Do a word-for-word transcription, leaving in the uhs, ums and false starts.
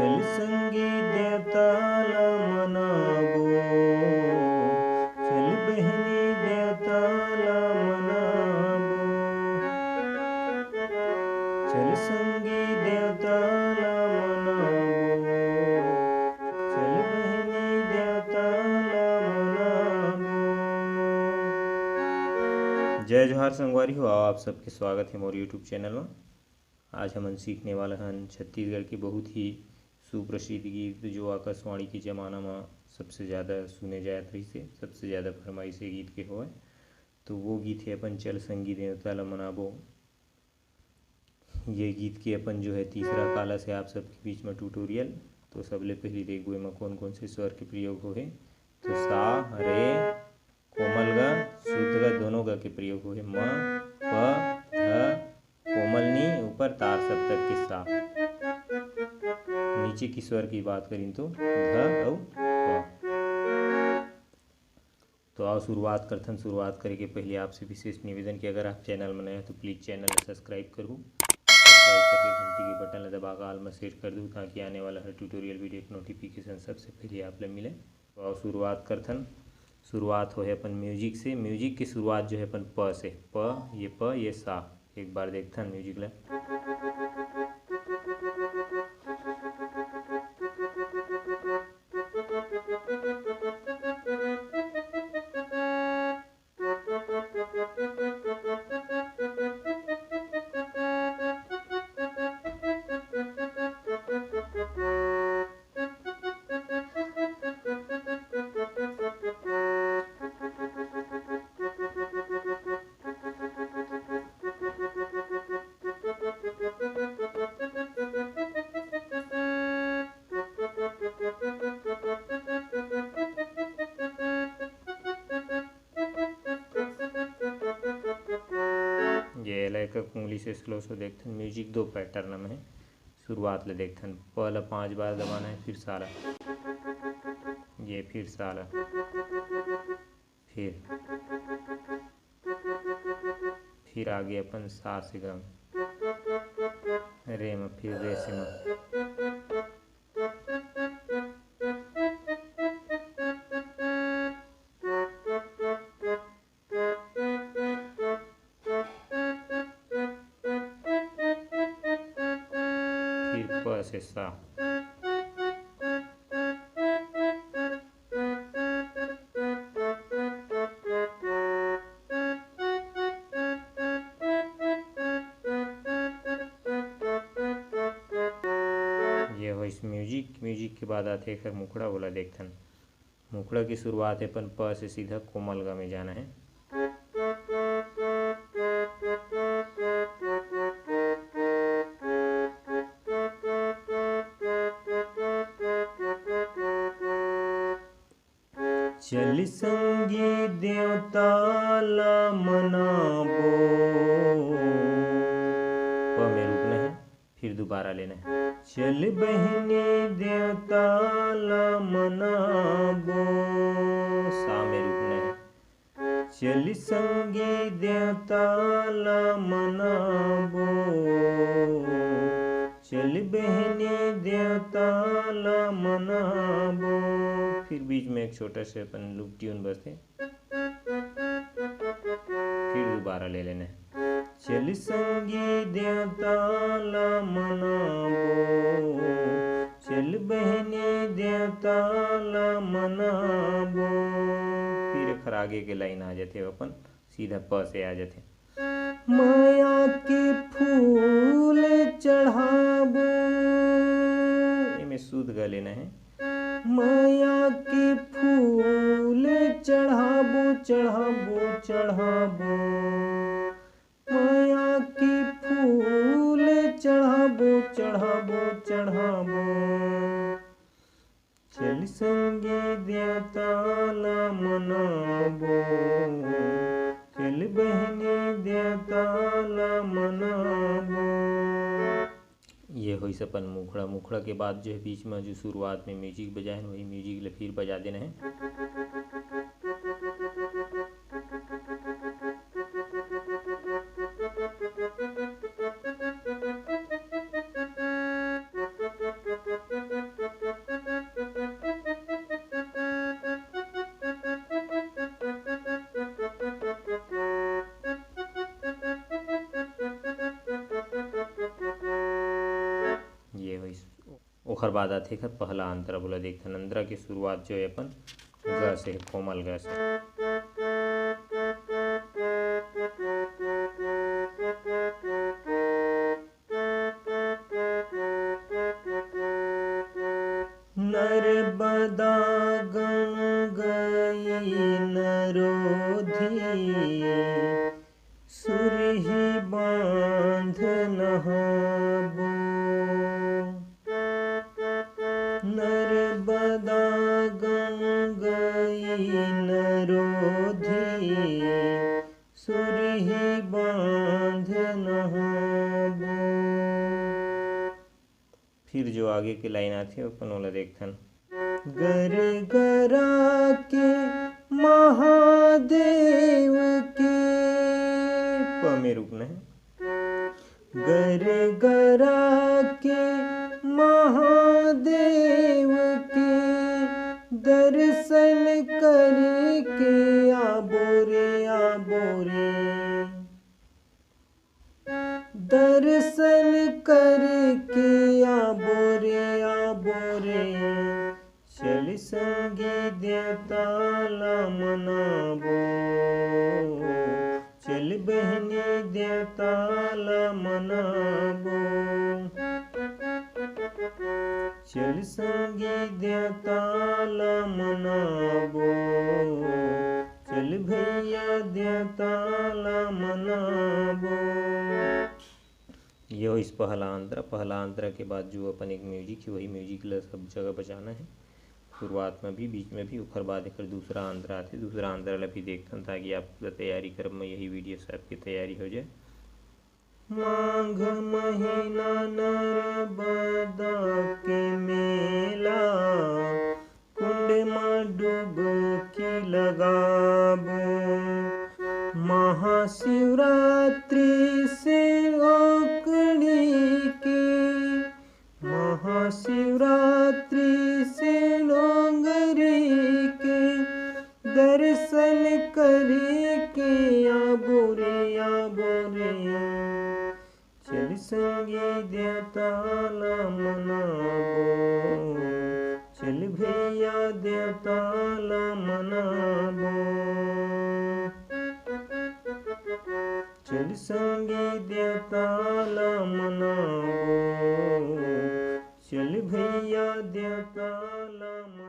चल संगी देवता ला मनाबो, चल बहिनी देवता ला मनाबो, चल संगी देवता ला मनाबो, चल बहिनी देवता ला मनाबो। जय जोहार संगवारी हो, आप सबके स्वागत हे मोर YouTube चैनल मा। आज हमन सीखने वाला हन छत्तीसगढ़ के बहुत ही सुप्रसिद्ध गीत, जो आकाशवाणी के जमाना म सबसे ज़्यादा सुने जात रहिस हे, सबसे ज़्यादा फरमाइश ये गीत के होवय। तो वो गीत हे अपन चल संगी देवता ला मनाबो। ये गीत के अपन जो है तीसरा कालस हे आप सबके बीच में ट्यूटोरियल। तो सबले पहली देखबो एमा कौन कौन से स्वर के प्रयोग होहे। तो सा, रे, कोमल ग, शुद्ध ग, दोनों ग के प्रयोग होहे। म, प, ध, कोमल नी, ऊपर तार सप्तक के सा। नीचे की स्वर की बात करिन तो ध अउ प। तो आओ शुरुआत करथन। शुरुआत करे के पहले आपसे विशेष निवेदन कि अगर आप चैनल में नए हो तो प्लीज चैनल ला सब्सक्राइब करहू। सब्सक्राइब करके घंटी के बटन ला दबा के ऑल में सेट कर दू, ताकि आने वाला हर ट्यूटोरियल वीडियो के नोटिफिकेशन सबसे पहले आप ला मिले। तो आओ शुरुआत करथन। शुरुआत होहे अपन म्यूजिक से। म्यूजिक के शुरुआत जो है अपन प से, प, ये प, ये सा। एक बार देखथन म्यूजिक ला। ये एला एक कुंगली से स्लो से देखथन। म्यूजिक दो पैटर्न में हे। शुरुआत ले देखथन, प ला पांच बार दबाना हे, फिर सा ला, ये फिर सा ला, फिर, फिर आगे अपन सा से ग म, रे म, फिर रे से म। फिर प से सा। ये होइस म्यूजिक। म्यूजिक के बाद आथे एकर मुखड़ा, ओला देखथन। मुखड़ा की शुरुआत हे अपन प से सीधा कोमल ग में जाना हे। चल संगी देवता ला मनाबो। प में रुकना हे, फिर दोबारा लेना हे। चल बहिनी देवता ला मनाबो, सा में रुकना हे। चल संगी देवता ला मनाबो, चल बहिनी देवता ला मनाबो। फिर बीच में एक छोटा से अपन लूप ट्यून बजथे। फिर दोबारा ले लेना हे। चल संगी देवता ला मनाबो, चल बहिनी देवता ला मनाबो। फिर एखर आगे के लाइन आ जाथे, अपन सीधा प से आ जाथे। मया के फूल चढ़ाबो, एमे शुद्ध ग लेना हे। मया के फूल चढ़ाबो, चढ़ाबो, चढ़ाबो। मया के फूल चढ़ाबो, चढ़ाबो, चढ़ाबो। चल संगी देवता ला मनाबो, चल बहिनी देवता ला मनाबो। ये होइस अपन मुखड़ा। मुखड़ा के बाद जो है बीच में जो शुरुआत में म्यूजिक बजाए हैं, वही म्यूजिक ले फिर बजा देना है। ओखर बाद आथे एखर पहला अंतरा, ओला देखथन। अंतरा के शुरुआत जो हे अपन ग से, कोमल ग से। नर्मदा गंगई नरोधी, सुरही बांध नहाबो। नर्मदा गंगई नरोधी, सुरही बांध नहाबो। फिर जो आगे के लाइन आथे, अपन ओला देखथन। गरगरा के महादेव के, प में रुकना हे। गरगरा के महादेव के, दर्शन करके आबो रे, आबो रे। दर्शन करके आबो रे, आबो रे। चल संगी देवता ला मनाबो, चल बहिनी देवता ला मनाबो। चल संगी देवता ला मनाबो, चल भैया देवता ला मनाबो। ये होइस पहला अंतरा। पहला अंतरा के बाद जो अपन एक music हे, वही music ला सब जगह बजाना हे, शुरुआत में भी, बीच में भी। ओखर बाद एकर दूसरा अंतरा आथे, दूसरा अंतरा ला भी देखथन, ताकि आप तैयारी करब में यही video से आपकी तैयारी हो जाए। माघ महीना नर्मदा के मेला, कुंड म डुबकी लगाबो। महाशिवरात्रि से ओकड़ी के, महाशिवरात्रि से डोंगरी के, दर्शन करके आबो रे, आबो रे। चल संगी देवता ला मनाबो, चल भैया देवता ला मनाबो। चल संगी देवता ला मनाबो, चल भैया देवता ला मनाबो।